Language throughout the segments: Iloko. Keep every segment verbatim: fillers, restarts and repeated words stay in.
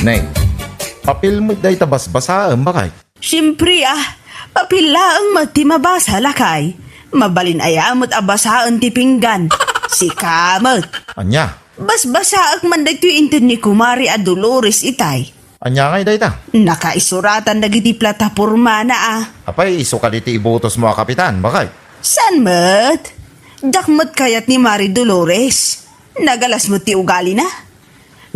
Nay, papel met dayta basbasaem, bakay? Siempre, ah, papel laeng met ti mabasa, lakay. Mabalin aya met a basaen ti pinggan. Sika met. Ania? Basbasaek man daytoy inted ni Kumare a Dolores itay. Ania ngay dayta? Nakaisuratan dagiti platapormana, ah. Apay, isu kadi ti ibutosmo a kapitan, bakay? Saan met? Diak met kayat ni Mare Dolores. Nagalas met ti ugalina.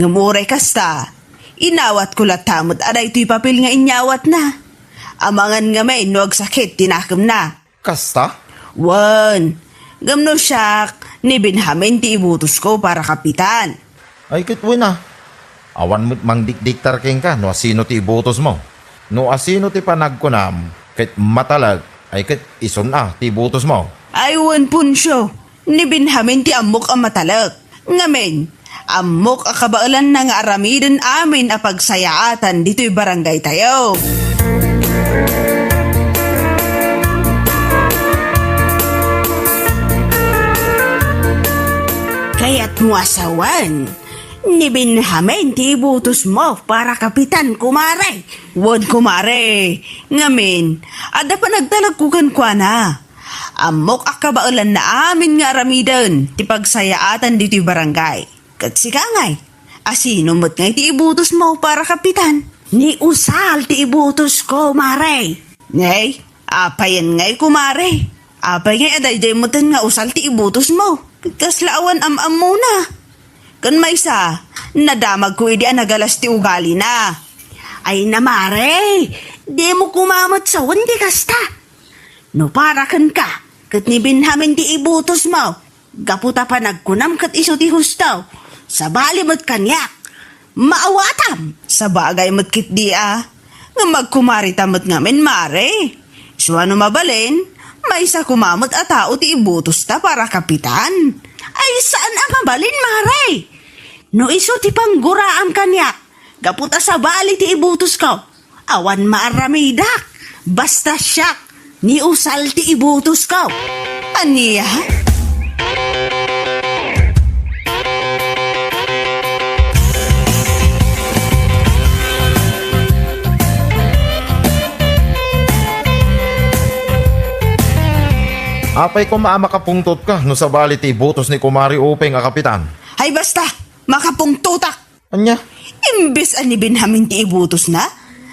Ngem uray kasta, inawatko latta met a daytoy papel nga inyawatna. Amangan ngamin no agsakit ti nakemna. Kasta? Wen, ngem no siak, ni Benjamin ti ibutosko para kapitan. Ay, ket wen a. Awan met mangdikdiktar kenka no asino ti ibutosmo. No asino ti panagkunam, ket matalek, ay ket isun a ti ibutosmo. Ay, wen, Poncio, ni Benjamin ti ammok a matalek. Ngamin, ammok a kabaelanna nga aramiden amin a pagsayaatan ditoy barangaytayo. Kayatmo a sawen, ni Benjamin ti ibutosmo para kapitan, kumare. Wen, kumare. Ngamin, adda panagtalekko kenkuana. Ammok a kabaelanna amin nga aramiden ti pagsayaatan ditoy barangay. Ket sika ngay, asino met ngay ti ibutosmo para kapitan? Ni Usal ti ibutosko, mare. Ngay, apayen ngay, kumare? Apay ngay a daydiay metten nga Usal ti ibutosmo? Ket kasla awan am-ammona. Ken maysa, nadamagko idi a nagalas ti ugalina. Ay na, mare, dimo koma met sawen ti kasta. No para kenka, ket ni Benjamin ti ibutosmo. Gapu ta panagkunam ket isu ti husto, sabali met kaniak. Maawatam! Sabagay met ketdi a. Ngem agkumarita met ngamin, mare. Isu a no mabalin, maysa koma met a tao ti ibutosta para kapitan. Ay, saan a mabalin, mare. No isu ti pangguraam kaniak, gapu ta sabali ti ibutosko. Awan maaramidak. Basta siak, ni Usal ti ibutosko. Ania? Apay koma a makapungtotka no sabali ti ibutos ni Kumare Upeng a kapitan? Ay, basta! Makapungtotak! Ania? Imbes a ni Benjamin ti ibutosna,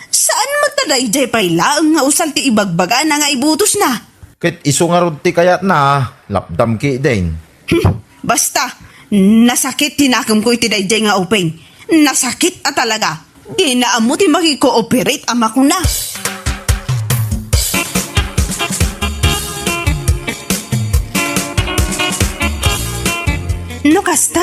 saan met ta daydiay pay laeng nga Usal ti ibagbagana nga ibutosna? Ket isu ngarud ti kayatna, lapdam ketdin. Hmm, basta, nasakit ti nakemko iti daydiay nga Upeng. Nasakit a talaga. Dina ammo ti maki-cooperate a makuna. No kasta,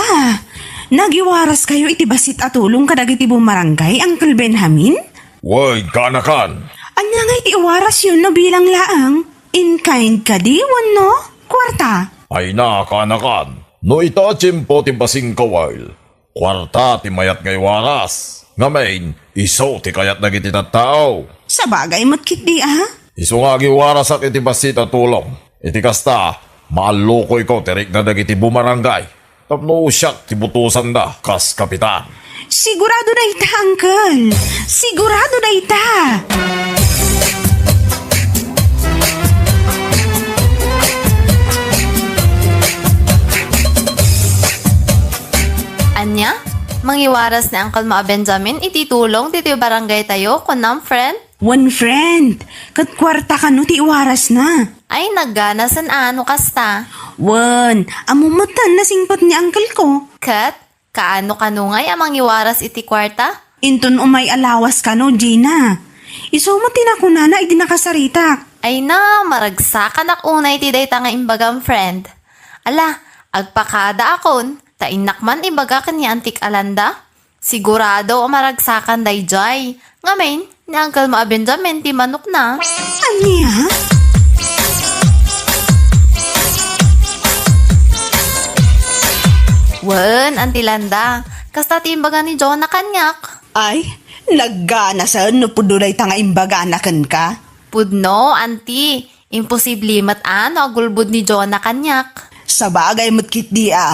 nagiwaraskayo iti bassit a tulong kadagiti bumaranggay, Uncle Benjamin? Wen, kaanakan. Ania nga iti iwarasyo no bilang laeng? In kind kadi wenno kuarta? Ay na, kaanakan. No ita a tiempo ti basing kawil, kuarta ti mayat nga iwaras. Ngamin, isu ti kayat dagiti tattao. Sabagay met ketdi a. Isu nga agiwarasak iti bassit a tulong. Iti kasta, maallukoyko ti rikna dagiti bumaranggay tapno siak ti butosanda kas kapitan. Sigurado dayta, Uncle. Sigurado dayta. Ania? Mangiwaras ni Uncle Mao Benjamin iti tulong ditoy barangaytayo, kunam, friend? Wen, friend. Ket kuarta kano ti iwarasna? Ay, nagganasen a no kasta. Wen, ammo met ta nasingpet ni uncle ko. Ket, kaano kano ngay a mangiwaras iti kuarta? Inton umay a lawas kano, Gina. Isu met ti nakunana idi nakasaritak. Ay na, maragsakanak unay ti dayta nga imbagam, friend. Ala, agpakadaakon, ta innak man ibaga ken ni Antik Alanda. Sigurado a maragsakan daydiay. Ngamin, ni Uncle Mao Benjamin ti manokna. Ania? Wen, Auntie Landa, kasta ti imbaga ni Jonah kaniak. Ay, nagganasen no pudno dayta nga imbagana kenka. Pudno, Auntie. Imposible met a no agulbod ni Jonah kaniak. Sabagay met ketdi a.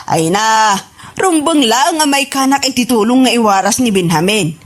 Ay na, Rumbeng laeng a maikkanak iti tulong nga iwaras ni Benjamin.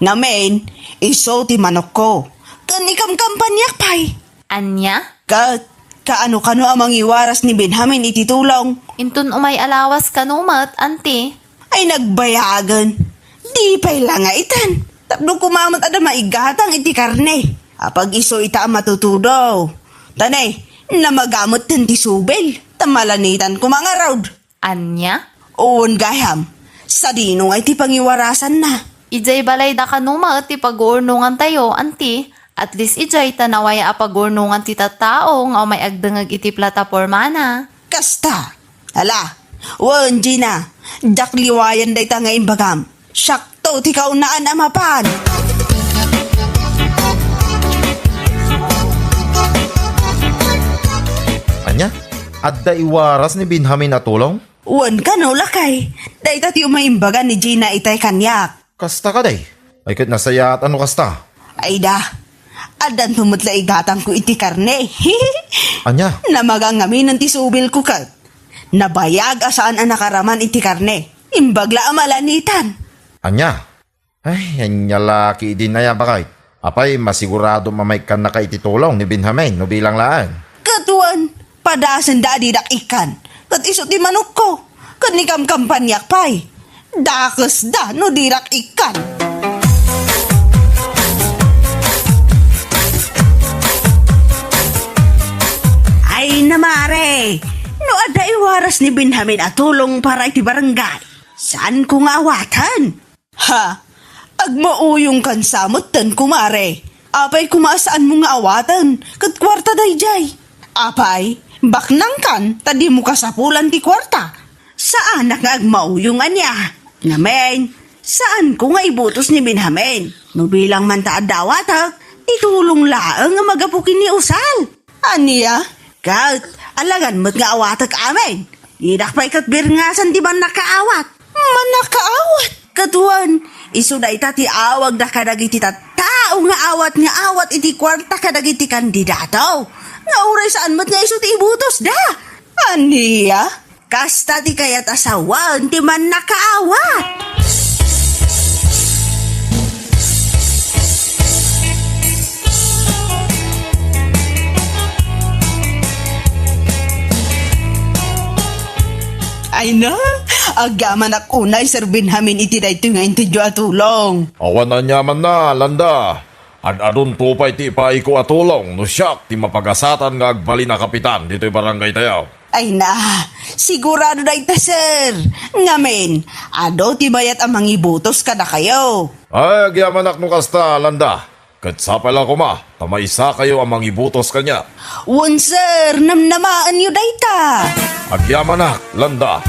Ngamin, isu ti manokko. Ken ikamkampaniak pay. Ania? Ket, kaano-kano a mangiwaras ni Benjamin iti tulong? Inton umay a lawas kano met, anti? Ay nagbayagen. Di pay la nga itan. Tapno koma met adda maigatang iti karne. Apag isu ita a matutudo. Ta ne, namaga metten ti subil. Ta malanitan koma ngarud. Ania? Wen gayam. Sadino nga iti pangiwarasanna? Idiay balayda kano met ti paguurnongantayo, anti? At least idiay ta nawaya a paguurnongan ti tattao nga umay agdengngeg iti platapormana. Kasta. Ala, wen, Gina, diak liwayan dayta nga imbagam. Siakto ti kaunaan a mapan. Ania? Adda iwaras ni Benjamin a tulong? Wen kano, lakay. Dayta ti umay imbaga ni Gina itay kaniak. Kasta kadi? Ay, ket nasayaat a no kasta. Ay da, addanto met la igatangko iti karne. Ania? Namaga ngaminen ti subilko ket nabayag a saan a nakaraman iti karne. Imbag la a malanitan. Ania? Ay, ania la ketdin aya, baket? Apay, masigurado a maikkannaka iti tulong ni Benjamin no bilang laeng? Ket wen, padasenda a didak ikkan. Ket isu ti manokko. Ket ni kamkampaniak pay. Dakesda no dirak ikkan. Ay, namare! No adda iwaras ni Benjamin a tulong para iti barangay, saanko nga awaten? Ha? Agmauyongkan sa metten, kumare. Apay koma a saanmo nga awaten, ket kuarta daydiay. Apay, baknangkan ta dimo kasapulan ti kuarta. Saanak nga agmauyong ania. Ngamin, saanko nga ibutos ni Benjamin. No bilang man ta adda awatek, ti tulong laeng a magapu ken ni Usal. Ania? Ket, alangan met nga awatek amin. Didak pay ket birngasan ti mannakaawat. Mannakaawat? Ket wen, isu dayta ti awagda kadagiti tattao nga awat nga awat iti kuarta kadagiti kandidato. Nga uray saan met nga isu ti ibutosda. Ania? Kasta ti kayat a sawen ti mannakaawat. Ay na, agyamanak unay, Sir Benjamin, iti daytoy nga integro a tulong. Awan aniamanna, Landa. Ad-adunto pay ti ipaayko a tulong no siak ti mapagasatan nga agbalin a kapitan ditoy barangaytayo. Ay na, sigurado dayta, sir. Ngamin, adu ti mayat a mangibutos kadakayo. Ay, agyamanak no kasta, Landa. Ket sapay la koma ta maysakayo a mangibutos kaniak. Wen, sir, namnamaenyo dayta. Agyamanak, Landa.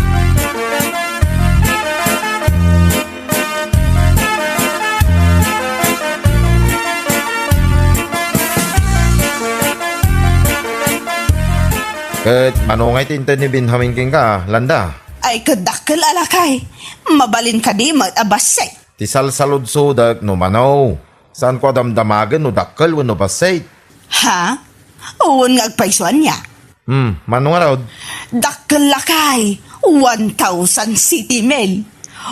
Ket mano nga iti inted ni Benjamin kenka, Landa? Ay, ket dakkel a lakay. Mabalin kadi met a bassit? Ti salsaludsodek no mano. Saanko a damdamagen no dakkel wenno bassit. Ha? Wen nga agpayso ania? Hmm, mano ngarud? Dakkel lakay, one thousand city mil.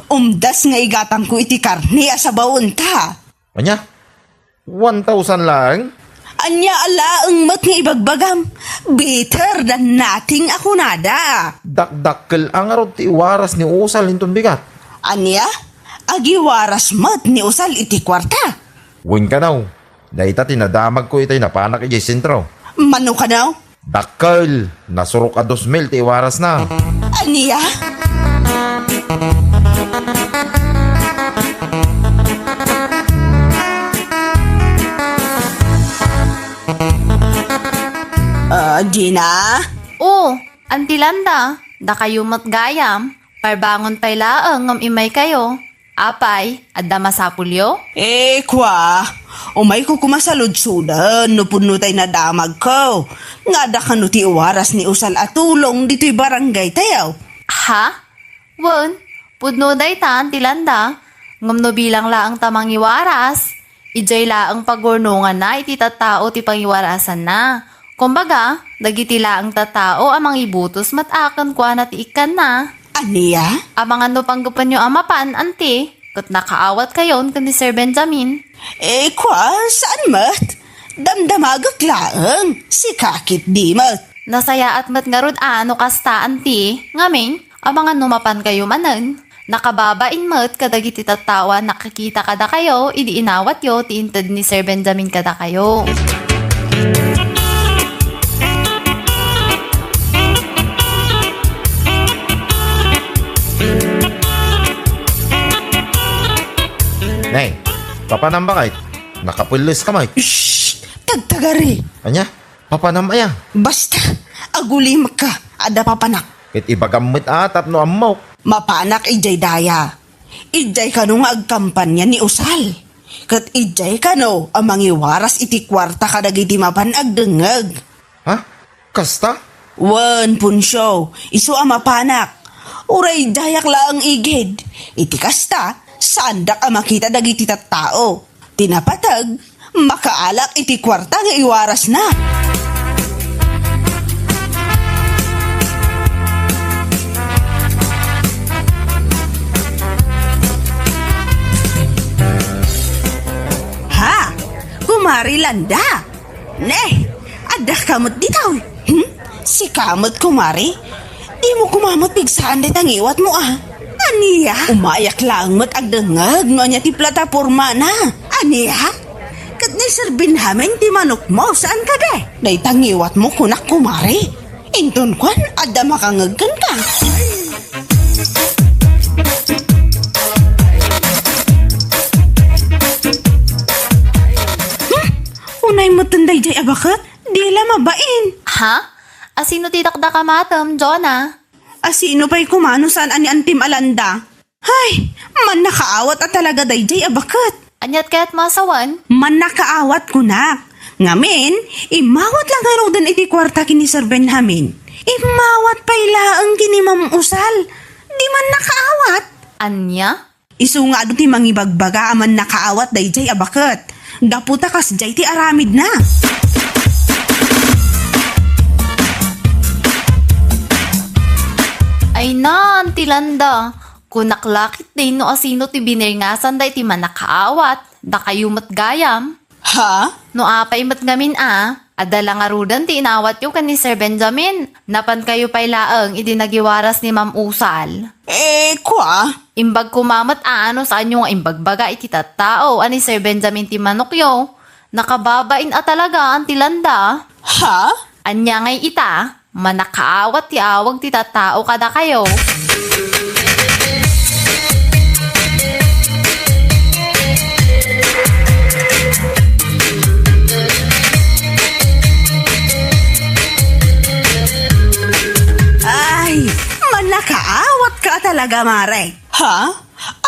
Umdas nga igatangko iti karne a sabawenta. Ania? One thousand laeng? Ania a laeng met nga ibagbagam? Better than nothing a kunada. Dakdakkel a ngarud ti iwaras ni Usal inton bigat. Ania? Agiwaras met ni Usal iti kuarta. Wen kano, dayta ti nadamagko itay napanak idiay sentro. Mano kano? Dakkel, nasurok a dos mil ti iwarasna. Ania? Ah, Gina? O, Anti Landa, dakayo met gayam, parbangon pay laeng ngem immaykayo. Apay, adda masapulyo? Eh, kua, umayko koma saludsoden no pudno tay nadamagko. Nga adda kano ti iwaras ni Usal a tulong ditoy barangaytayo. Ha? Wen, pudno dayta, Anti Landa. Ngem no bilang laeng ta mangiwaras, idiay laeng pagurnonganna iti tattao ti pangiwarasanna. Kumbaga, dagiti laeng tattao a mangibutos met a kenkuana ti ikkanna. Ania? Amangan no panggepenyo a mapan, anti, ket nakaawatkayon ken ni Sir Benjamin. Eh, kwa, saan met? Damdamagek laeng, sika ketdi met. Nasayaat met ngarud a no kasta, anti, ngamin, amangan no mapankayo manen. Nakababain met kadagiti tattao a nakakita kadakayo idi inawatyo ti inted ni Sir Benjamin kadakayo. Nay, papanam ba kay? Nakapelles ka, may. Shh! Tagtagari! Ania? Papanam aya? Basta, agulimekka, adda papanak. Ket ibagam met a tapno ammok. Mapanak idiay daya. Idiay kano nga agkampanya ni Usal. Ket idiay kano a mangiwaras iti kuarta kadagiti mapan agdengngeg. Ha? Kasta? Wen, Poncio, isu a mapanak. Uray dayak laeng igid. Iti kasta, saandak a makita dagiti tattao. Ti napateg, makaalak iti kuarta nga iwarasna. Ha? Kumari Landa? Ne, adda ka met ditoy? Hmm? Sika met, kumari? Dimo koma met pigsaan dayta ngiwatmo, a? Ania? Umayak laeng met agdengngeg no ania ti platapormana. Ania? Ket ni Sir Benjamin ti manokmo, saan kadi? Dayta ngiwatmo, kunak, kumari. Inton kuan, adda makangngeg kenka. Hmm? Unay metten daydiay a baket? Di la mabain. Ha? Asino ti dakdakamatem, Jonah? Asino pay koma no saan a ni Antim a Landa? Hay, mannakaawat a talaga daydiay a baket. Aniat kayat masawan? Mannakaawat kunak. Ngamin, immawat la ngaruden iti kuarta ken ni Sir Benjamin. Immawat pay laeng ken ni Ma'am Usal. Di mannakaawat. Ania? Isu nga adu ti mangibagbaga a mannakaawat daydiay a baket. Gapu ta kasdiay ti aramidna. Ay na, Anti Landa. Kunak la ketdi no asino ti binirngasanda iti mannakaawat. Dakayo met gayam. Ha? No apay met ngamin a, adda la ngaruden ti inawatyo ken ni Sir Benjamin. Napankayo pay laeng idi nagiwaras ni Ma'am Usal. Eh, kwa? Imbag koma met a no saanyo nga imbagbaga iti tattao a ni Sir Benjamin ti manokyo. Nakababain a talaga, Anti Landa. Ha? Ania ngay ita? Mannakaawat ti awag ti tattao kadakayo. Ay, mannakaawat ka talaga, Mare. Ha?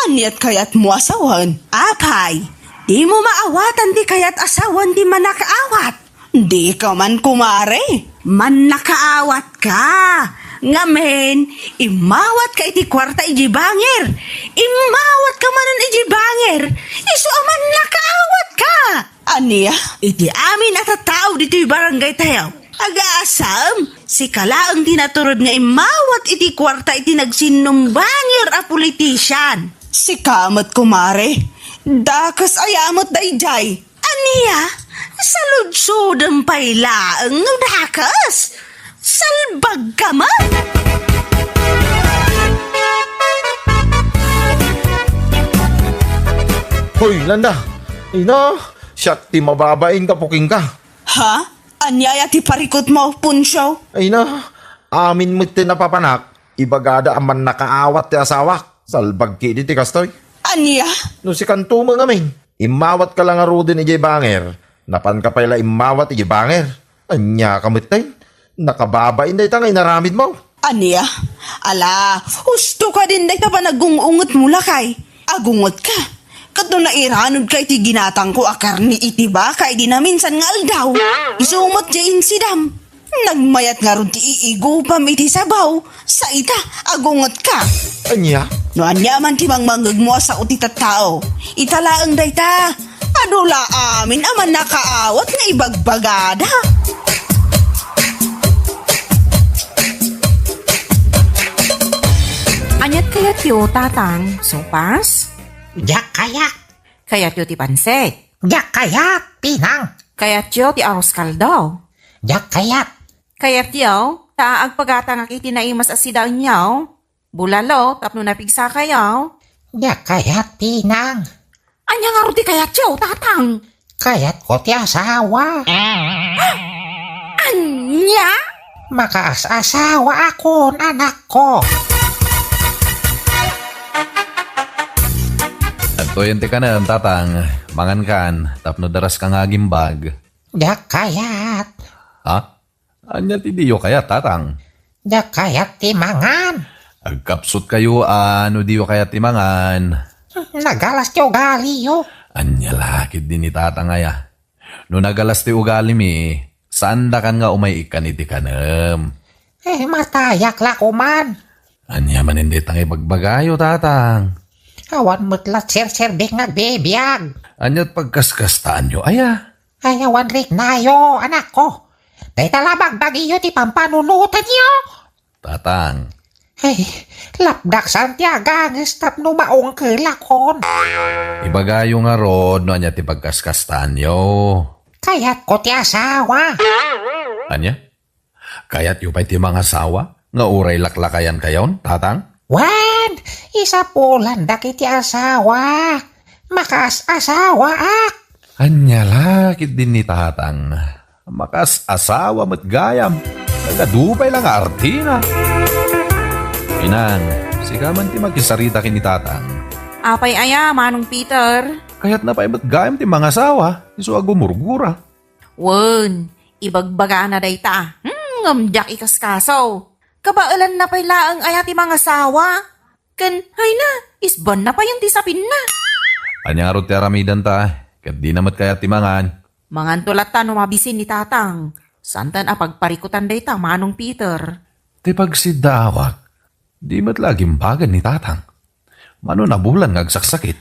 Aniat kayatmo a sawen? Apay, dimo maawatan ti kayat a sawen ti mannakaawat? Dika man, kumare. Mannakaawat ka. Ngamin, immawat ka iti kuarta iti bangir. Immawat ka manen iti bangir. Isu a mannakaawat ka. Ania? Iti amin a tattao ditoy barangay tayo. Agasam, sika laeng ti naturod nga immawat iti kuarta iti nagsinnong bangir a politician. Sika met, kumare. Dakes aya met daydiay. Ania? Saludsodem pay laeng no dakes? Salbag ka met! Hoy, Landa! Ina, siak ti mababain gapu kenka. Ha? Ania aya ti parikutmo, Puncio? Ay na, amin met ti napapanak, ibagada a mannakaawat ti asawak. Salbag ketdi ti kastoy. Ania? No sikanto met ngamin, immawat ka la ngaruden idiay bangir, napan ka pay la immawat idiay bangir. Ania ka metten? Nakababain dayta nga inaramidmo. Ania? Ala, husto kadin dayta panag-ung-ungetmo, lakay. Agunget ka. Ket no nairanod ka iti ginatangko a karne iti baka idi naminsan nga aldaw, isu met ti insidam. Nagmayat ngarud ti iigupam iti sabaw, sa ita, agunget ka. Ania? No ania man ti mangmangngegmo a sao ti tattao, ita laeng dayta. Adu la amin a mannakaawat nga ibagbagada. Kayatyo, Tatang, sopas? Diak kayat. Kayatyo ti pansit? Diak kayat, Pinang. Kayatyo ti arroz caldo? Diak kayat. Kayatyo, ta agpagatangak iti naimas a sidaenyo? Bulalo, tapno napigsakayo? Diak kayat, Pinang. Ania ngarud ti kayatyo, Tatang? Kayatko ti asawa. Ania? Makaas-asawaakon, anakko. Adtoyen ti kanem, Tatang. Mangankan, tapno daraska nga agimbag. Diak kayat. Ha? Ania ti diyo kayat, Tatang? Diak kayat ti mangan. Agkapsutkayo a no diyo kayat ti mangan. Nagalas ti ugaliyo. Ania la ketdi ni Tatang aya? No nagalas ti ugalimi, saandakan nga umay ikkan iti kanem. Eh, matayak la koman. Ania manen dayta nga ibagbagayo, Tatang? Awan met la serserbik nga agbibiag. Ania ti pagkaskastaanyo aya? Ay, awan riknayo, anakko. Dayta la bagbagiyo ti pampanunotanyo. Tatang. Ay, lapdak saan ti aganges tapno maungkelakon. Ibagayo ngarud no ania ti pagkaskastaanyo. Kayatko ti asawa. Ania? Kayatyo pay ti mangasawa nga uray laklakayankayon, Tatang? Wen, isapulan dagiti asawa. Makaas-asawaak. Ania la ketdi ni Tatang? Makaas-asawa met gayam. Nagadu pay la nga artina. Inang, sika man ti makisarita ken ni Tatang. Apay aya, Manong Peter? Kayatna pay met gayam ti mangasawa, isu a gumurgura. Wen, ibagbagana dayta. Hmm, ngem diak ikaskaso. Kabaelanna pay laeng aya ti mangasawa? Ken, hayna, isbanna payen ti sapinna. Ania ngarud ti aramidenta, ket dina met kayat ti mangan. Manganto latta no mabisin ni Tatang. Saantan a pagparikutan dayta, Manong Peter. Ti pagsiddaawak, di met la agimbagan ni Tatang. Mano nabulan nga agsaksakit?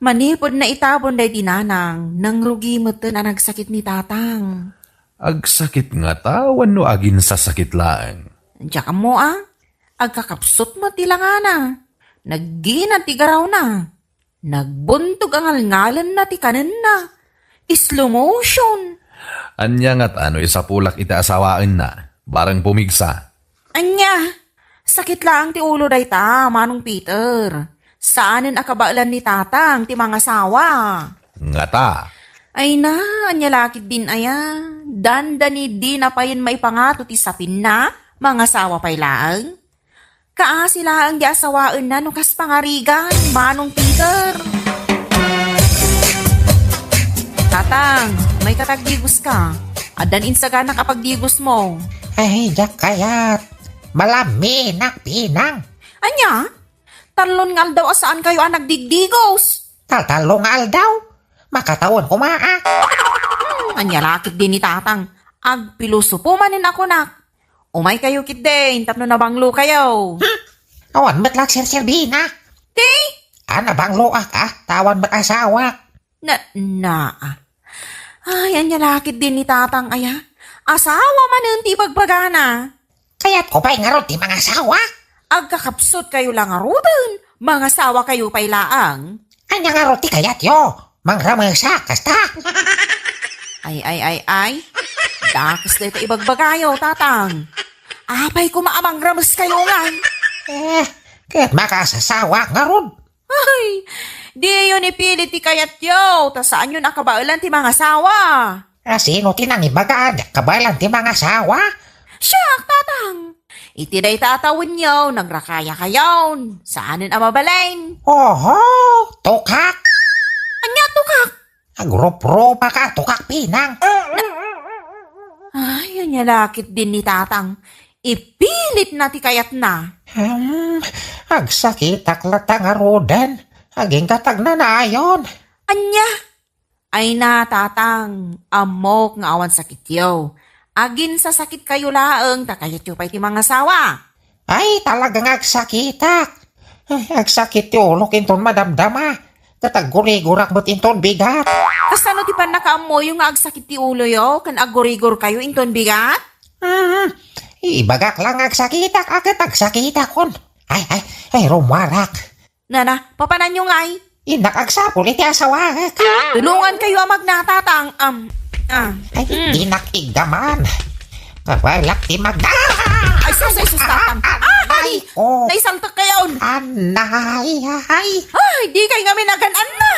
Manipud naitabon daydi nanang, nangrugi metten a nagsakit ni Tatang. Agsakit ngata wenno aginsasakit laeng? Diak ammo a. Agkakapsut met ti langana. Nagginad ti garawna. Nagbuntog a ngalngalenna ti kanenna. Slow motion. Ania ngata no isapulak iti asawaenna, bareng pumigsa? Ania? Sakit laeng ti ulo dayta, Manong Peter. Saanen a kabaelan ni Tatang ti mangasawa. Ngata. Ayna, ania la ketdin aya? Dandani dina payen maipangato ti sapinna, mangasawa pay laeng. Kaasi laeng di asawaenna no kas pangarigan, Manong Peter. Tatang, may katagdigoska. Addan insaganak a pagdigosmo. Ay, diak kayat. Malaminak, Pinang. Ania? Tallon nga aldaw a saankayo a nagdigdigos. Taltallo nga aldaw? Makatawen koma a. Hmm, ania la ketdi ni Tatang? Agpilosopo manen a kunak. Umaykayo ketdin tapno nabanglokayo. Hmm? Awan met la agserserbina. Ti? A, nabangloak a, ta awan met asawak. Na, na. Ay, ania la ketdin ni Tatang aya? Asawa manen ti ibagbagana. Kayatko pay ngarud ti mangasawa? Agkakapsutkayo la ngaruden, mangasawakayo pay laeng. Ania ngarud ti kayatyo? Mangramesak kasta? Ay, ay, ay, ay. Dakes dayta ibagbagayo, Tatang. Apay koma a mangrameskayo ngay? Eh, ket makaas-asawak ngarud. Ay, diyon ipilit ti kayatyo, ta saanyon a kabaelan ti mangasawa. A, sino ti nangibaga a diak kabaelan ti mangasawa? Siak, Tatang. Iti dayta a tawenyo, nagrakayakayon. Saanen a mabalin. Oho, tukak. Ania tukak? Agruprupaka, tukak, Pinang. Ay, ania la ketdin ni Tatang. Ipilitna ti kayatna. Hmm, agsakitak latta ngaruden. Agingga ti agnanayon. Ania? Ayna, Tatang, ammok nga awan sakityo. Aginsasakitkayo laeng ta kayatyo pay ti mangasawa. Ay, talaga nga agsakitak. Ay, agsakit ti ulok inton madamdama. Ket aggurigurak met inton bigat. Kasano ti pannakaammoyo nga agsakit ti uloyo ken aggurigurkayo inton bigat? Hmm, ibagak la nga agsakitak, a ket agsakitakon. Ay, ay, ay, rummuarak. Nana, papananyo ngay? Innak agsapul iti asawaek. Tulongankayo a magna, Tatang. Am, ah. Ay, Mm. dinak iggaman. Kabalak ti magna. Ay, sus, ay, sus, Tatang. Ah, ay, Ay, oh. naisaltak kayon. Anay, ay. Ay, di kay ngamin agan-anna.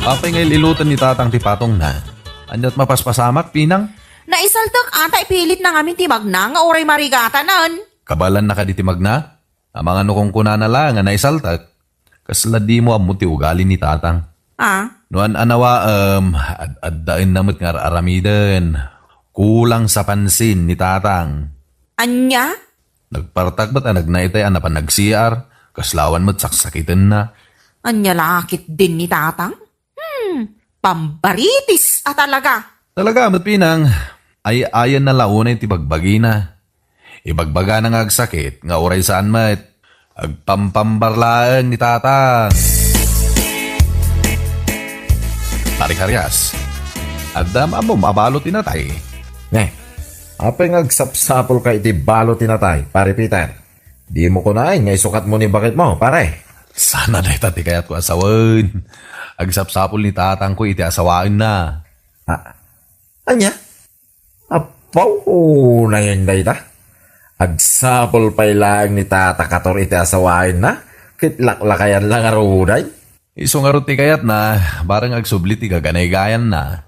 Apay nga il-ilutan ni Tatang ti patongna? Ania't mapaspasamak, Pinang? Naisaltak, ata ipilit na ngamin ti magna nga uray marigatanan. Kabaelanna kadi ti magna? Amangan no kunkunana la nga naisaltak, kasla dimo ammo ti ugali ni Tatang. Ah? No an-anawaem, ad-addaenna met nga ar-aramiden. Kulang sa pansin ni Tatang. Ania? Nagpartak met a nagna itay a napan nag-C R, kasla awan met saksakitenna. Ania la ketdin ni Tatang? Hmm, pambaritis a talaga. Talaga met, Pinang. Ay-ayanna la unay ti bagbagina. Ibagbagana nga agsakit nga uray saan met, agpampambar laeng ni Tatang. Pare Karias, adda ammom a balo ti natay? Ne, apay nga agsapsapulka iti balo ti natay, Pare Peter? Dimo kunaen nga isukatmo ni baketmo, pare. Sana dayta ti kayatko a sawen. Agsapsapul ni Tatangko iti asawaenna. Ah, ania? Apo, unayen dayta. Agsapul pay laeng ni Tata Kator iti asawaenna, ket laklakayan la ngaruden. Isu ngarud ti kayatna, bareng agsubli ti gaganaygayanna.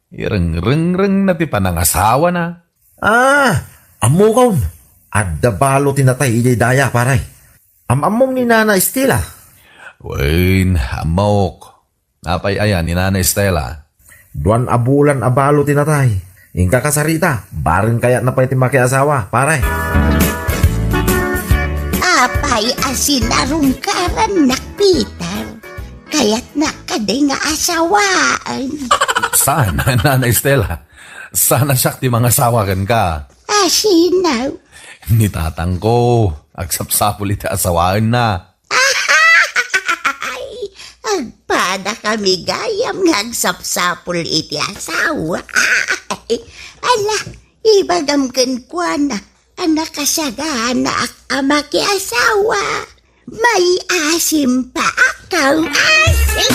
Irengrengrengna ti panangasawana. Ah, ammokon. Adda balo ti natay idiay daya, pare. Am-ammom ni Nana Estela? Wen, ammok. Apay aya ni Nana Estela? Duan a bulan a balo ti natay. Inka kasarita, bareng kayatna pay ti makiasawa, pare. Apay a sinarungkarannak, Peter? Kayatnak kadi nga asawaen? Saan, Nana Estela? Saan a siak ti mangasawa kenka? Asino? Ni tatangko. Agsapsapul iti asawaenna. Ay, agpadakami gayam nga agsapsapul iti asawa. Ala, ibagam kenkuana a nakasaganaak a makiasawa. May asim pa ako. Asim!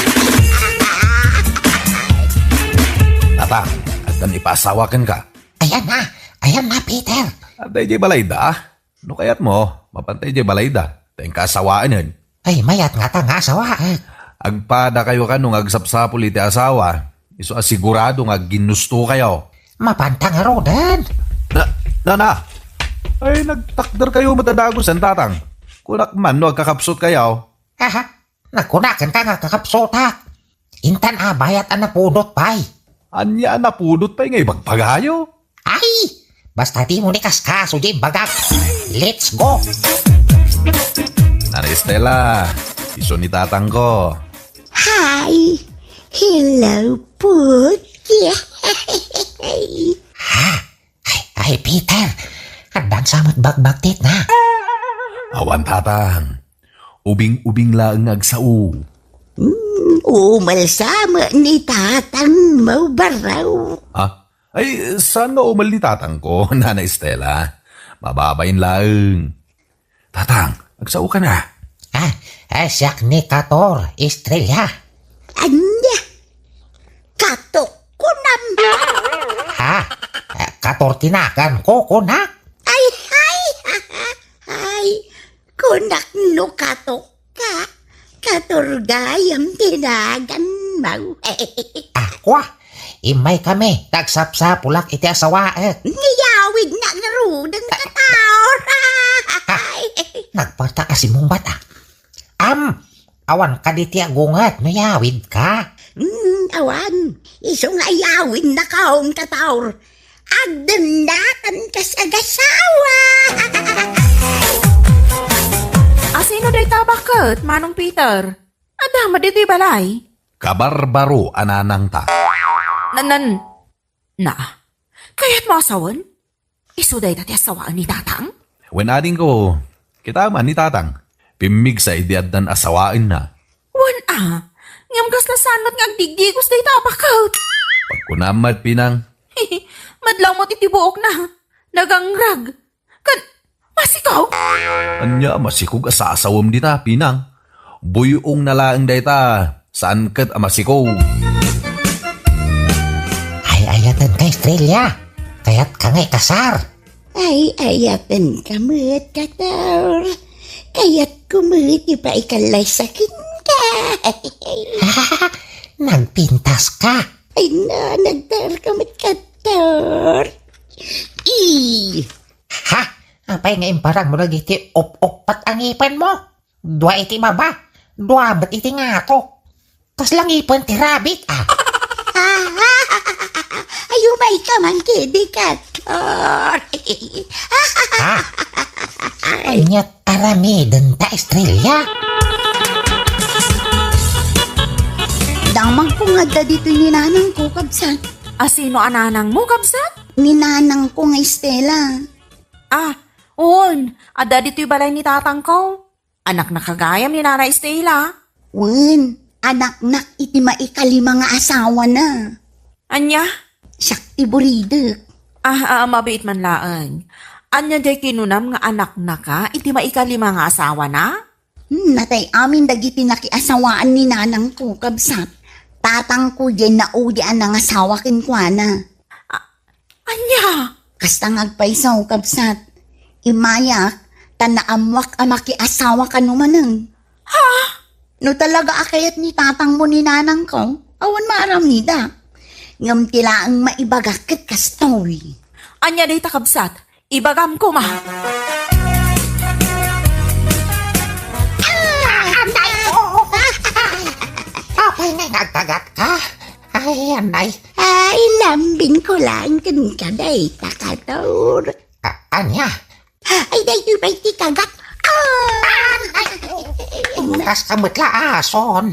Tatang, addan ipaasawa kenka? Ayan na, ayan na, Peter. Adda idiay balayda? No kayatmo, mapanta idiay balayda. Ta inka asawaenen. Ay, mayat ngata nga asawaek. Agpadakayo kano nga agsapsapul iti asawa. Isu a sigurado nga agginnustokayo. Mapanta ngaruden. Na, nana! Ay, nagtakderkayo met a dagusen, tatang. Kunak man no agkakapsutkayo. Aha, nagkunakenka nga agkakapsutak. Intan a bayat a napudot pay. Ania a napudot pay nga ibagbagayo? Ay! Basta dimo ni kaskaso diay bagak. Let's go! Nana Estela, isu ni tatangko. Hi! Hello, Put! Ha? Ay, ay, Peter! Addan sa met bagbagtit na. Awan, tatang. Ubing-ubing laeng nga agsao. Hmm, umalsa met ni tatang mo, baro. Ha? Ay, saan nga umal ni tatangko, Nana Estela? Mababain laeng. Tatang, agsaoka na. Ah, ah, siak ni Kator, Estrella. Ania? Katok kunam? Ha? Ah, Kator ti naganko, kunak? Ay, ay! Ay, kunak no katok ka, Kator gayam ti naganmo. Akua, immay kami, ta agsapsapulak iti asawaek. Niyawid na ngaruden, Kator. Nagpartak a simungbat, ah. Am, awan kadi ti agunget no iyawidka? Hmm, awan. Isu nga iyawidnakon, Kator. Agdennatan kas agasawa. Asino dayta baket, Manong Peter? Adda met ditoy balay? Kabarbaro a nanangta. Nan, nan, na. Kayatmo a sawen? Isu dayta ti asawaen ni tatang? Wen, adingko, kita man ni tatang. Pimmigsa idi addan asawaenna. Wen a, ngem kasla saan met nga agdigdigos dayta a baket. Pagkunam met, Pinang. Madlaw met iti buokna. Nagangrag. Kan, Masikog? Ania a masikog a saasawem dita, Pinang? Buy-ongna laeng dayta, saan ket a masikog. Ay-ayatenka, Estrella. Kayatka nga ikasar. Ay-ayatenka met, Kator. Kayatko met ti paikallasa kenka. Nagpintaska. Ay na, nagtaerka met, Kator. I. Ha? Apay nga imparangmo dagiti up-uppat a ngipenmo? Dua iti baba, dua met iti ngato. Kasla ngipen ti rabbit, a. Ay, umayka man kadi, Kator. Ha? Aniat aramidenta, Estrella? Damagko nga adda ditoy ni nanangko, kabsat. A, sino a nanangmo, kabsat? Ni nanangko nga Estela. A, wen, adda ditoy balay ni tatangko. Anakna gayam ni Nana Estela? Wen, anaknak iti maikalima nga asawana. Ania? Siak ti buridek. A, a, mabiit man laeng. Ania diay kinunam nga anaknaka iti maikalima nga asawana? Hmm, natay amin dagiti nakiasawaan ni nanangko, kabsat. Tatangko diay naudi a nangasawa kenkuana. A-, ania? Kasta nga agpayso, kabsat. Immayak, ta naammoak a makiasawa kano manen. Ha? No talaga a kayat ni tatangmo ni nanangko, awan maaramida. Ngem ti laeng maibagak ket kastoy. Ania dayta, kabsat? Ibagam koma. Anay ko! Apay nga nagtagatka? Ay, anay. Ay, lambing ko lang kenka dayta, Kator. A-, ania? Ay, daytoy pay ti kagat. A! Ay, ay, ay, ay, ay, kasta met la, ason.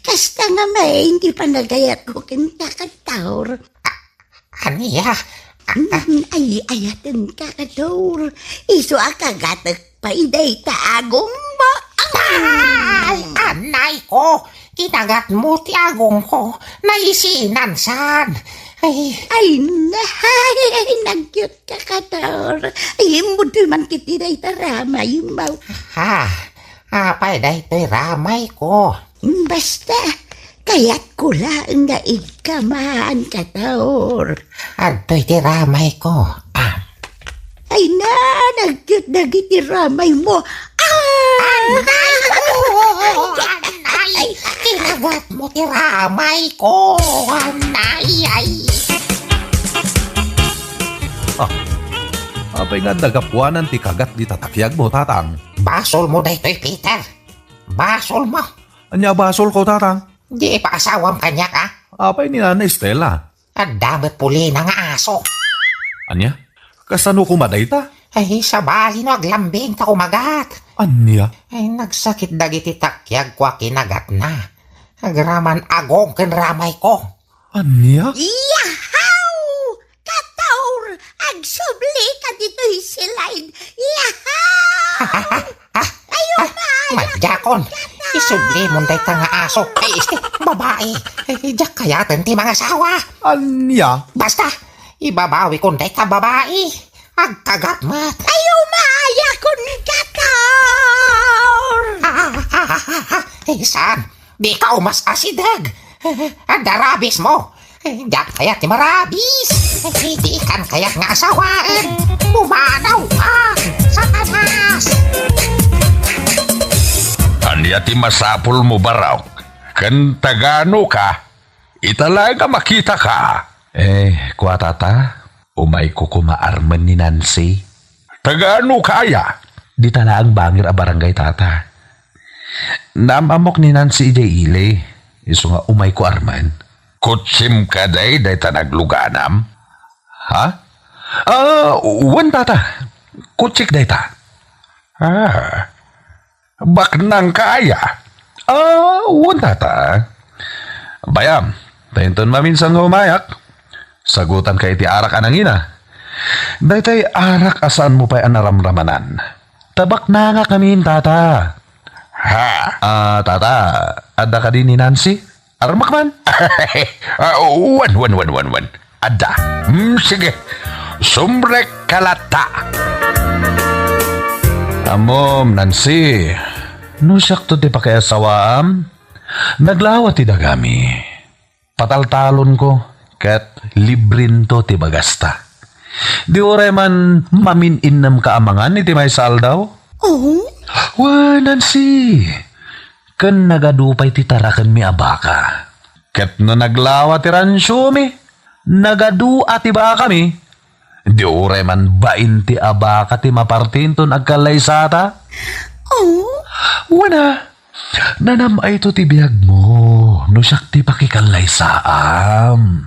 Kasta nga main ti panagayatko kenka, Kator. Ania? Mm, ay, ayatenka, Kator. Isu a kagatek pay dayta agongmo. Ay, anay ko! Kinagatmo ti agongko. Naisinan san. Ay. Ay, nay, nagyotka, Kator. Ay, immudtoy man ketdi dayta ramaymo. Ha? Apay daytoy ramayko? Basta, kayatko laeng nga igkaman, Kator. Adtoy ti ramayko. A. Ay na, nagyot dagiti ramaymo. A! Anay! Anay! Kinagatmo ti ramayko! Anay! Ay! A, apay nga adda gapuanan ti kagat dita takiagmo, Tatang? Basolmo daytoy, Peter. Basolmo. Ania basolko, Tatang? Di ipaasawam kaniak, a? Apay ni Nana Estela? Adda met pulina nga aso. Ania? Kasano koma dayta? Ay, sabali no aglambing ta kumagat. Ania? Ay, nagsakit dagiti takiagko a kinagatna. Agraman agong ken ramayko. Ania? Yahaw! Kator, agsubli ka ditoy slide. Yahaw! Ah, ah, ah, Ay, ah, umay, madiakon. Isublimon dayta nga aso. Ay, este, babae. Ay, diak kayaten ti mangasawa. Ania? Basta, ibabawikon dayta babae. Agkagat met. Ay, umayakon, Kator! Ah, ah, ah, ah, ah. Ay, saan? Dika umas-asideg. Adda rabies mo. Diak kayat ti marabies. Dikan kayat nga asawaen. Pumanaw ka, Satanas! Ania ti masapulmo, Barok? Ken tagano ka? Ita laeng a makitaka. Eh, kua, Tata, umayko koma armen ni Nancy. Tagano ka aya? Dita laeng bangir a barangay, Tata. Naam-ammok ni Nancy idiay ili, isu nga umayko armen. Kotsim kadi dayta nagluganam? Ha? Ah, wen, Tata. Kotsik dayta. Ah. Baknang ka aya? Ah, wen, Tata. Bayam, ta inton maminsan nga umayak, sagutan ka iti arak a nangina. Daytay arak a saanmo pay a naramramanan. Ta baknangak ngamin, Tata. Ha? Ah, Tata, adda kadi ni Nancy? Armak man? Ah, wen, wen, wen, wen, wen. Adda. Hmm, sige. Sumrek ka latta. Ammom, Nancy, no siakto ti pakiasawaam, naglawa ti dagami. Pataltalonko ket librento ti bagasta. Di uray man mamin-innemka a mangan iti maysa aldaw? Oh? Wen, Nancy, ken nagadu pay ti tarakenmi a baka. Ket no naglawa ti ransiomi, nagadu a ti bakami. Di uray man bain ti a baka ti mapartinton agkallaysata. Oh? Wen a, nanam-ayto ti biagmo no siak ti pakikallaysaam.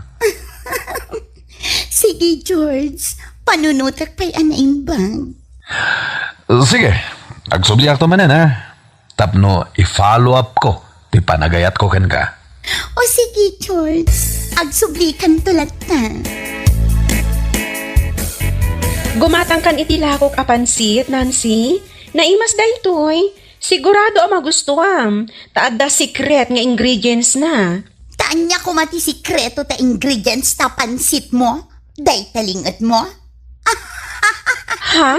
Sige, George. Panunotek pay a naimbag. Sige, agsubliakto manen, ha? Tapno i-follow up ko ti panagayatko kenka. O sige, George. Agsublikanto latta. Gumatangkan iti lakok a pansit, Nancy. Naimas daytoy. Sigurado a magustuam, ta adda secret nga ingredients na. Ta ania koma ti sikreto ta ingredients ta pansitmo? Dayta lingetmo? Ha?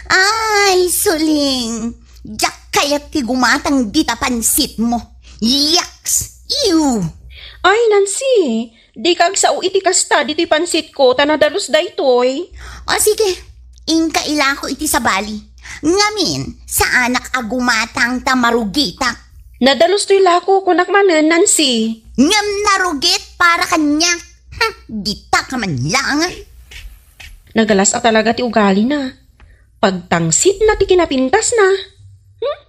Ay, suling. Diak kayat ti gumatang dita pansitmo. Yaks! Ew! Ay, Nancy, dika agsao iti kasta ditoy pansitko ta nadalus daytoy. O sige, inka ilako iti sabali. Ngamin, saanak a gumatang ta marugitak. Nadalus toy lako, kunak manen, Nancy. Ngem narugit para kaniak. Hm, dita ka man laeng. Nagalas a talaga ti ugalina. Pagtangsitna ti kinapintasna. Hmm?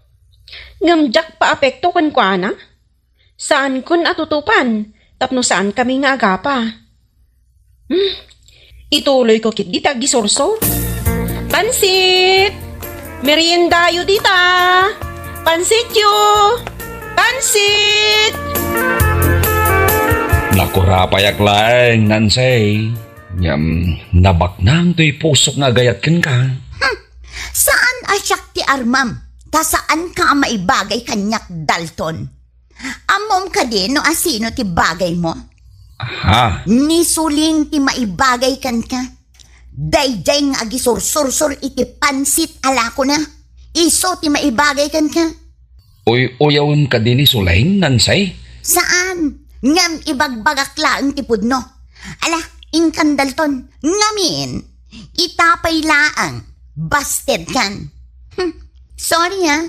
Ngem diak paapekto kenkuana. Saankon a tutupan tapno saankami nga agapa. Hmm. Ituloyko ketdi ti aggisursor. Pansit! Meriendayo dita! Pansityo! Pansit! Nakurapayak laeng, Nancy. Ngem nabaknang toy pusok nga agayat kenka. Hmm. Saan a siak ti armam, ta saanka a maibagay kaniak, Dalton. Ammom kadi no asino ti bagaymo? Aha. Ni Suling ti maibagay kenka. Daydiay nga agisursursor iti pansit a lakona. Isu ti maibagay kenka. Uy-uyawem kadi ni Suling, Nancy? Saan. Ngem ibagbagak laeng ti pudno. Ala, inkan Dalton. Ngamin, ita pay laeng. Bastedkan. Hmm. Sorry, ah.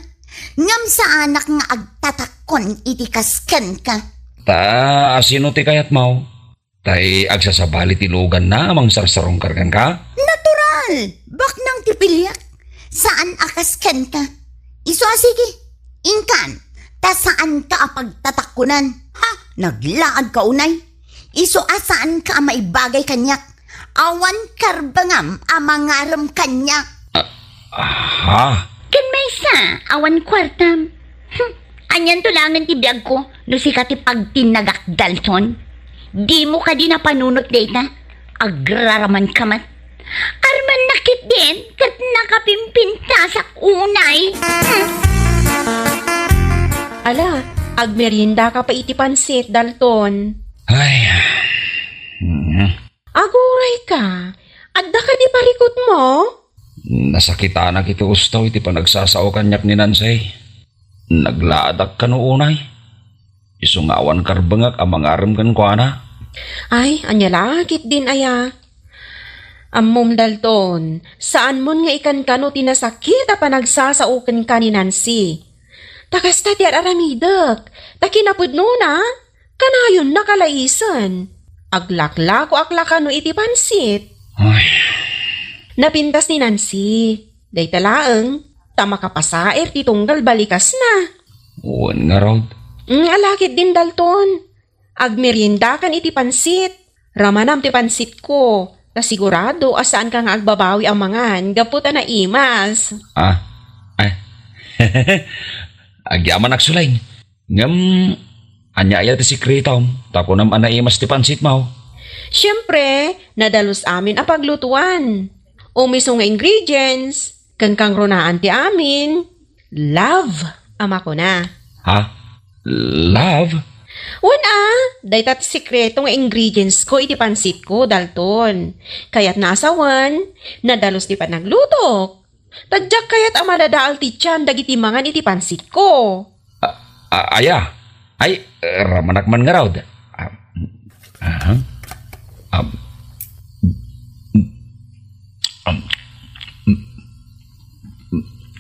Ngem saanak nga agtatakkon iti kas kenka. Ta asino ti kayatmo? Tay agsasabali ti luganna a mangsarsarungkar kenka? Natural! Baknang ti piliak. Saan a kas kenka. Isu a sige. Inkan, ta saanka a pagtatakkonan. Ha? Naglaagka unay. Isu a saanka a maibagay kaniak. Awan karbengam a mangarem kaniak. Ah, aha. Ken maysa, awan kuartam. Hm, anianto laengen ti biagko no sika ti pagtinnagak, Dalton? Dimo kadi napanunot dayta? Agraramanka met. Armanna ketdin ket nakapimpintasak unay. Hm. Ala, agmeriendaka pay iti pansit, Dalton. Ay. Mm. Agurayka, adda kadi parikutmo? Nasakitanak iti usto iti panagsasao kaniak ni Nancy. Naglaadak kano unay. Isu nga awan karbengak a mangarem kenkuana. Ay, ania la ketdin aya? Ammom, Dalton, saanmon nga ikankano ti nasakit a panagsasao kenka ni Nancy. Ta kasta ti ar-aramidek, ta kinapudnona, kanayonna kalaisen. Aglaklakoak la kano iti pansit. Ay. Napintas ni Nancy. Dayta laeng, ta makapasair ti tunggal balikasna. Wen ngarud. Mm, ala ketdin, Dalton. Agmeriendakan iti pansit. Ramanam ti pansitko. Ta sigurado a saanka nga agbabawi a mangan gapu ta naimas. Ah. Ay. Agyamanak, Suling. Ngem, ania aya ti sekretom? Ta kunam a naimas ti pansitmo. Siempre, nadalus amin a paglutuan. Umiso nga ingredients, ken kangrunaan ti amin. Love a makuna. Ha? Love? Wen a, dayta ti sekreto nga ingredients ko iti pansitko, Dalton. Kayatna a sawen, nadalus ti panaglutok. Ta diak kayat a madadael ti tian dagiti mangan iti pansitko. A-, a-, aya? Ay, ramanak man ngarud. Ah, aha. Am, mm,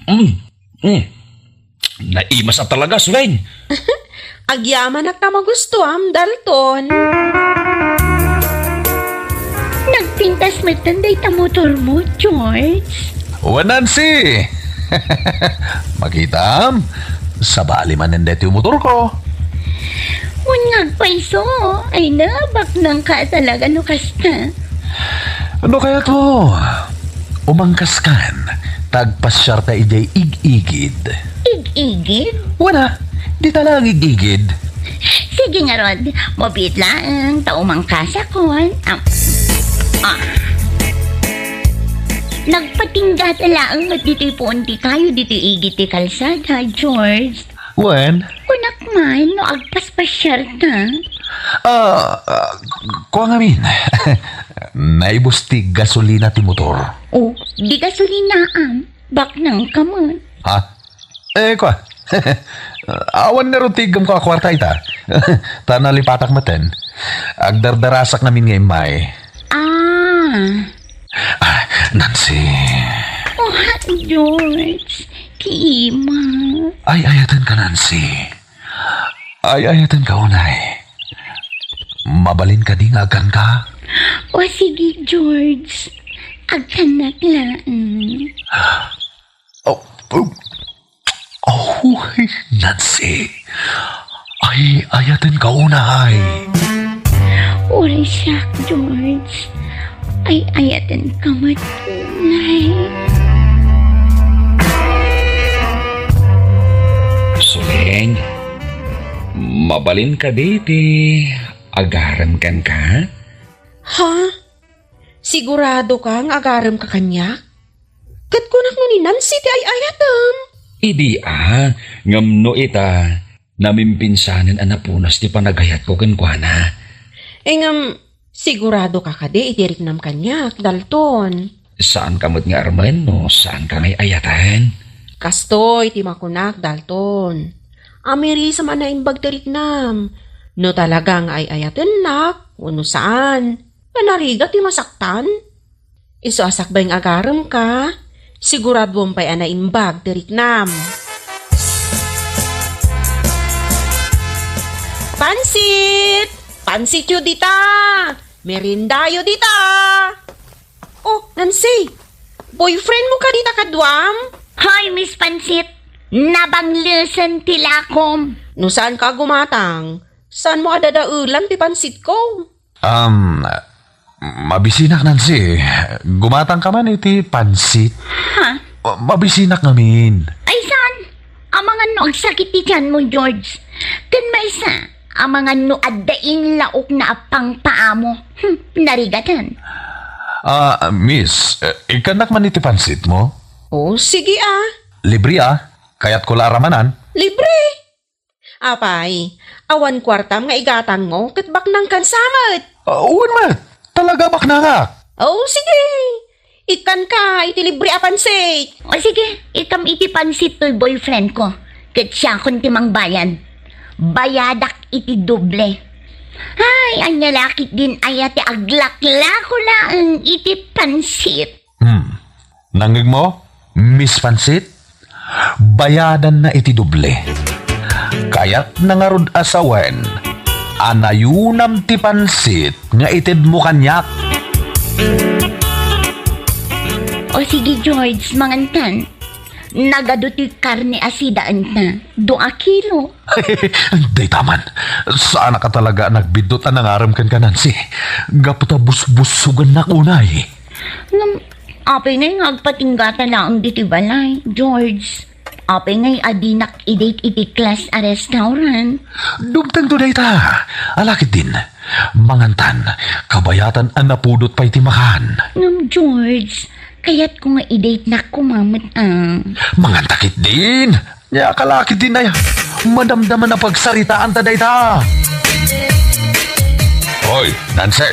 mm, mm. Naimas a talaga, Suleng. Agyamanak ta magustuam, Dalton. Nagpintas metten dayta motormo, George. Wen, Nancy. Makitam, sabali manen daytoy motorko. Wen nga agpayso, ay na, baknangka talaga no kasta. No kayatmo, umangkaskan, ta agpasiarta idiay ig-igid. Ig-igid? Wen a, dita laeng ig-igid. Sige ngarud, mabiit laeng, ta umangkasakon. Ah. Ah. Nagpatinggata laeng met ditoy puon ti kayo, ditoy igid ti kalsada, George. Wen? Kunak man, no agpaspasiarta. Ah, ah, kua ngamin. Naibus ti gasolina ti motor. Oh, di gasolina, am. Baknangka met. Ha? Eh, kua. Awan ngarud ti iggamko a kuarta ita. Ta nalipatak metten. Agdardarasak ngamin nga immay. Ah. Ah, Nancy. Oh, George. Ti ima. Ay-ayatenka, Nancy. Ay-ayatenka unay. Mabalin kadi nga agkanka? O, sige, George. Agkannak laeng. Oh, oh, oh, Nancy. Ay-ayatenka unay. Uray siak, George. Ay-ayatenka met unay. Suleng, mabalin kadi ti agarem kenka? Ha? Siguradoka nga agaremka kaniak? Ket kunak no ni Nancy ti ay-ayatem. Idi a, ngem no ita, namimpinsanen a napunas ti panagayatko kenkuana. Eh, ngem, siguradoka kadi iti riknam kaniak, Dalton? Saanka met nga armen no saanka nga ay-ayaten? Kastoy ti makunak, Dalton. Amirisem a naimbag ti riknam. No talaga nga ay-ayatennak, wenno saan, ta narigat ti masaktan. Isu a sakbay nga agaremka, siguraduem pay a naimbag ti riknam. Pansit! Pansityo dita! Meriendayo dita! Oh, Nancy! Boyfriendmo kadi ta kaduam? Hoy, Miss Pansit! Nabanglesen ti lakom! No saanka gumatang, saanmo a dadaelan ti pansitko? Um, mabisinak, Nancy. Gumatangka man iti pansit. Ha? Mabisinak ngamin. Ay, saan? Amangan no agsakit ti tianmo, George. Ken maysa, amangan no adda inlaokna a pangpaamo. Hmm, narigatan. Ah, miss, eh, ikkannak man iti pansitmo? Oh, sige, ah. Libre, ah. Kayatko la a ramanan. Libre? Apay, awan kuartam nga igatangmo ket baknangkan sa met. Ah, wen met. Talaga baknangak. Oh, sige. Ikkanka iti libre a pansit. O sige, ikam iti pansit toy boyfriendko. Ket siakon ti mangbayad. Bayadak iti doble. Ay, ania la ketdin aya ti aglaklako laeng iti pansit. Hmm. Nangngegmo, Miss Pansit? Bayadanna iti doble. Kayatna ngarud a sawen a nayunam ti pansit nga itedmo kaniak. O sige, George, mangankan. Nagadu ti karne a sidaenta. Dua kilo. Dayta man. Saanka talaga a nagbiddut a nangarem kenka, Nancy. Gapu ta busbusogannak unay. Ngem, apay ngay nga agpatinggata laeng ditoy balay, George? Apay ngay a dinak i-date iti class a restaurant? Dumtengto dayta. Ala ketdin. Mangantan, kabayatan a napudot pay ti makan. Ngem, George, kayatko nga i-datenak koma met, ah. Manganta ketdin. Nia, ala ketdin aya. Madamdaman a pagsaritaanta dayta. Hoy, Nancy.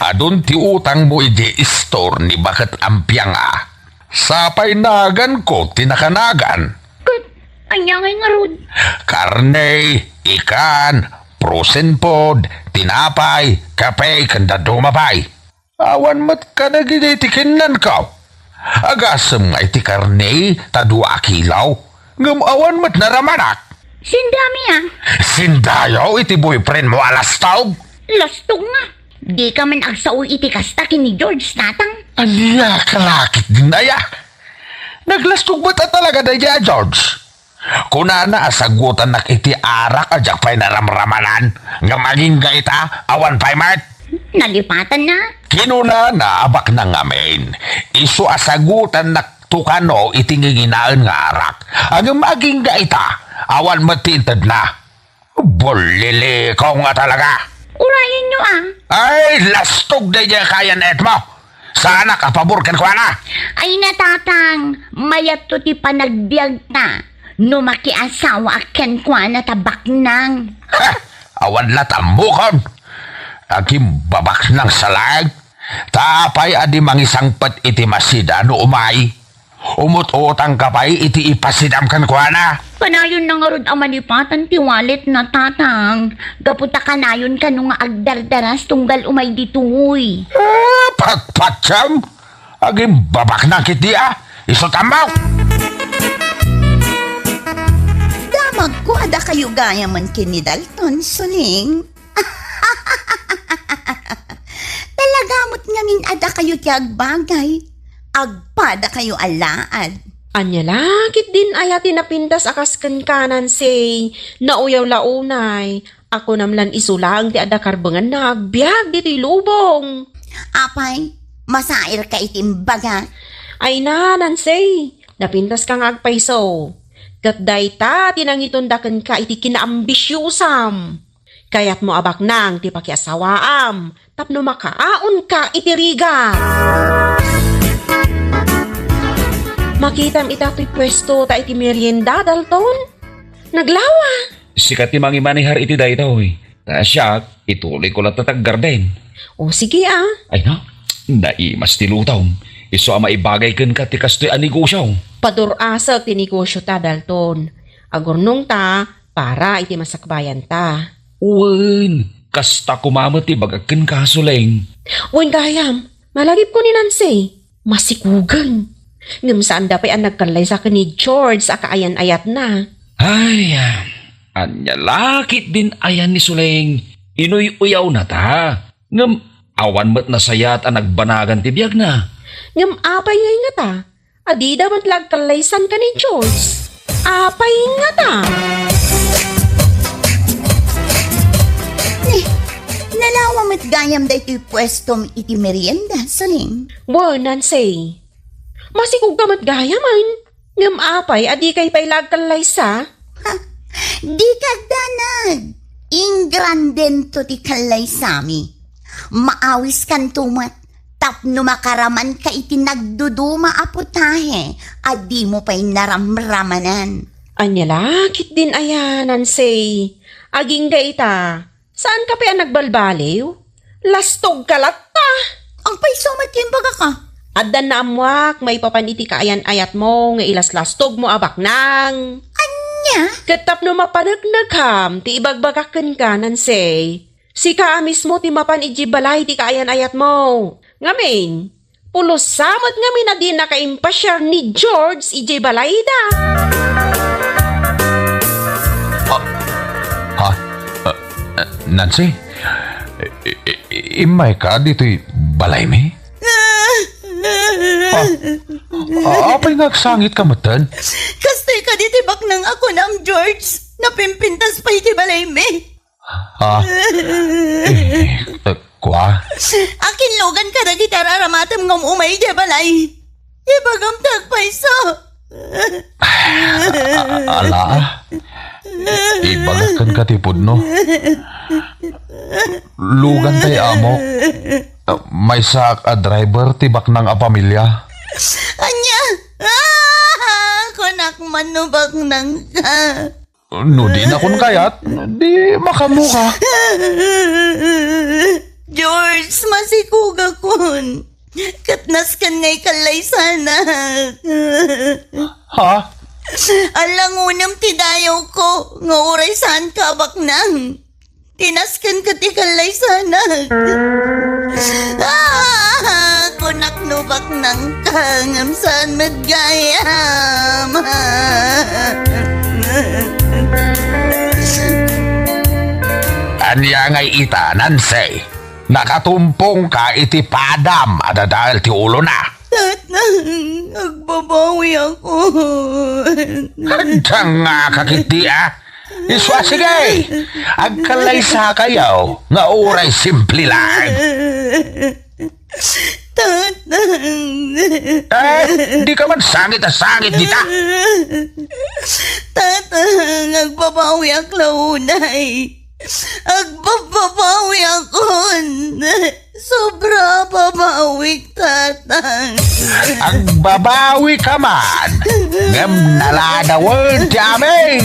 Adun ti utangmo idiay store ni Baket Ampiang, a. Sapay naganko ti nakanagan. Ket ania ngay ngarud? Karne, ikan, frozen food, tinapay, kape, ken dadduma pay. Awan met kadagidi ti kinnanko. Agasem nga iti karne ta dua a kilo, ngem awan met naramanak. Sindami a. Sindayo iti boyfriend mo a lastog? Lastog nga. Di ka man agsao iti kasta ken ni George, tatang. Ania ka lakit din aya? Naglastog met a talaga daydi a George. Kunana a sagutannak iti arak a diak pay naramramanan, ngem agingga ita, awan pay met. Nalipatanna? Kinunana a baknang ngamin, isu a sagutannak to kano iti nginginaen nga arak. Ngem agingga ita, awan met ti intedna. Bullilikaw nga talaga. Urayenyo a. Ay, lastog daydi a kaayan-ayatmo. Saanak a pabor kenkuana. Ay, natatang, mayatto ti panagbiagta no makiasawaak kenkuana ta baknang. Ha! Awan la ta ammokon. Agimbabaknang sa laeng. Ta apay a di mangisangpet iti masida no umay? Umut-utangka pay iti ipasidam kenkuana. Kanayonna ngarud a malipatan ti walletna, tatang. Gapu ta kanayon kano nga agdardaras tunggal umay ditoy. Ah, patpatiem! Agimbabaknang ketdi a. Isu ta ammok! Damagko a dakayo gayamen ken ni Dalton, Suling. Talaga met ngamin a dakayo ti agbagay. Agpadakayo a laad. Ania la ketdin aya ti napintas a kas kenka, Nancy? Nauyaw la unay. Akunam lan isu laeng ti adda karbenganna nga agbiag ditoy lubong. Apay, masairka iti imbagak? Ay na, Nancy, napintaska nga agpayso. Ket dayta ti nangitunda kenka iti kinaambisiosam. Kayatmo a baknang ti pakiasawaam tapno makaaonka iti rigat. Makitam ita toy puesto ta iti merienda, Dalton? Naglawa. Sika ti mangimanehar iti daytoy. Ta siak, ituloyko latta ti aggarden. O, sige a. Ay na, naimas ti lutom. Isu a maibagay kenka ti kastoy a negosio. Padur-asek ti negosiota, Dalton. Agurnongta para iti masakbayanta. Wen, kasta koma met ti ibagak kenka, Suling. Wen gayam, malagipko ni Nancy. Masikugen. Ngem saanda pay a nagkallaysa ken ni George a kaayan-ayatna. Ay, ah, ania la ketdin aya ni Suling? Inuy-uyawnata. Ngem awan met nasayaat a nagbanagan ti biagna. Ngem apay ngay ngata? A dida met la agkallaysan ken ni George. Apay ngata? Eh, nalawa met gayam daytoy puestom iti merienda, Suling. Wen, Nancy. Masikogka met gayamen. Ngem apay a dikay pay la agkallaysa? Ha, dika agdanag. Ingrandento ti kallaysami. Maawiskanto met tapno makaramanka iti nagduduma a putahe a dimo pay naramramanan. Ania la ketdin aya, Nancy? Agingga ita, saanka pay a nagbalbaliw? Lastogka latta! Agpayso met ti imbagak a. Addan naammoak maipapan iti kaayan-ayatmo nga ilaslastogmo a baknang. Ania? Ket tapno mapaneknekham ti ibagbagak kenka, Nancy, sika a mismo ti mapan idiay balay ti kaayan-ayatmo. Ngamin, pulosa met ngamin a dinaka impasiar ni George idiay balayda. Ah, ha? Ah, ah, Nancy? I-, i-, immayka ditoy balaymi? Ah, ah, apay nga agsangitka metten? Kastoy kadi ti baknang a kunam, George. Napimpintas pay ti balaymi. Ha? Eh, kua? Akinlugan kadagiti ar-aramatem nga um-umay idiay balay. Ibagam ti agpayso. A-, ala, a. Ibagak kenka ti pudno. Lugantay, amo. Maysaak a driver ti baknang a pamilya. Ania? Ah, kunak man no baknangka. No dinakon kayat, di makaammoka. George, masikogakon. Ket nasken nga ikallaysanak. Ha? Allangonem ti dayawko nga uray saanka a baknang. Ti nasken ket ikallaysanak. Ah, kunak no baknangka, ngem saan met gayam. Ania ngay ita, Nancy? Nakatumpongka iti padam a dadael ti ulona. Tatang, agbabawiakon. Adda nga kakitdi, a? Isu a, sige! Agkallaysakayo nga uray simple laeng. Tatang. Eh, dika man sangit a sangit dita. Tatang, agbabawiak la unay. Agbabawiakon. Sobra a babawik, Tatang. Agbabawika man, ngem naladawen ti amin.